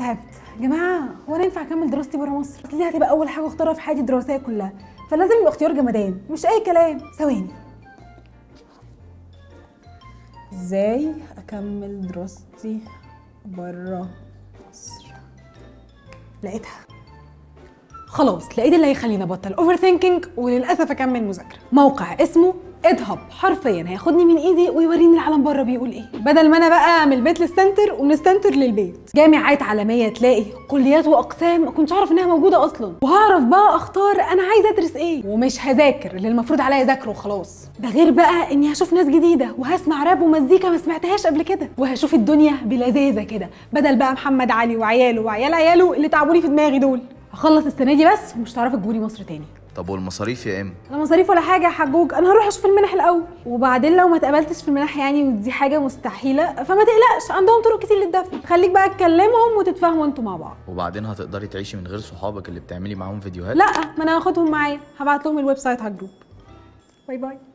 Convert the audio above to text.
تعبت يا جماعه. هو انا ينفع اكمل دراستي بره مصر؟ اصل دي هتبقى اول حاجة اختارها في حياتي الدراسية كلها، فلازم يبقى اختيار جمدان مش اي كلام. ثواني، ازاي اكمل دراستي بره مصر؟ لقيتها خلاص، لقيت اللي هيخليني ابطل overthinking وللاسف اكمل مذاكرة. موقع اسمه EdHub، حرفيا هياخدني من ايدي ويوريني العالم بره بيقول ايه، بدل ما انا بقى من البيت للسنتر ومن السنتر للبيت. جامعات عالمية تلاقي كليات واقسام ما كنتش اعرف انها موجودة اصلا، وهعرف بقى اختار انا عايزه ادرس ايه، ومش هذاكر اللي المفروض عليا اذاكره وخلاص. ده غير بقى اني هشوف ناس جديدة وهسمع راب ومزيكا ما سمعتهاش قبل كده، وهشوف الدنيا بلذاذه كده، بدل بقى محمد علي وعياله وعيال عياله اللي تعبوني في دماغي دول. هخلص السنة دي بس ومش هتعرفي تجيبوني مصر تاني. طب والمصاريف يا ام؟ لا مصاريف ولا حاجة يا حجوج، انا هروح اشوف المنح الاول، وبعدين لو ما اتقبلتش في المنح يعني، ودي حاجة مستحيلة، فما تقلقش عندهم طرق كتير للدفع، خليك بقى تكلمهم وتتفاهموا انتوا مع بعض. وبعدين هتقدري تعيشي من غير صحابك اللي بتعملي معاهم فيديوهات؟ لا، ما انا هاخدهم معايا، هبعت لهم ال website على ال group. bye bye.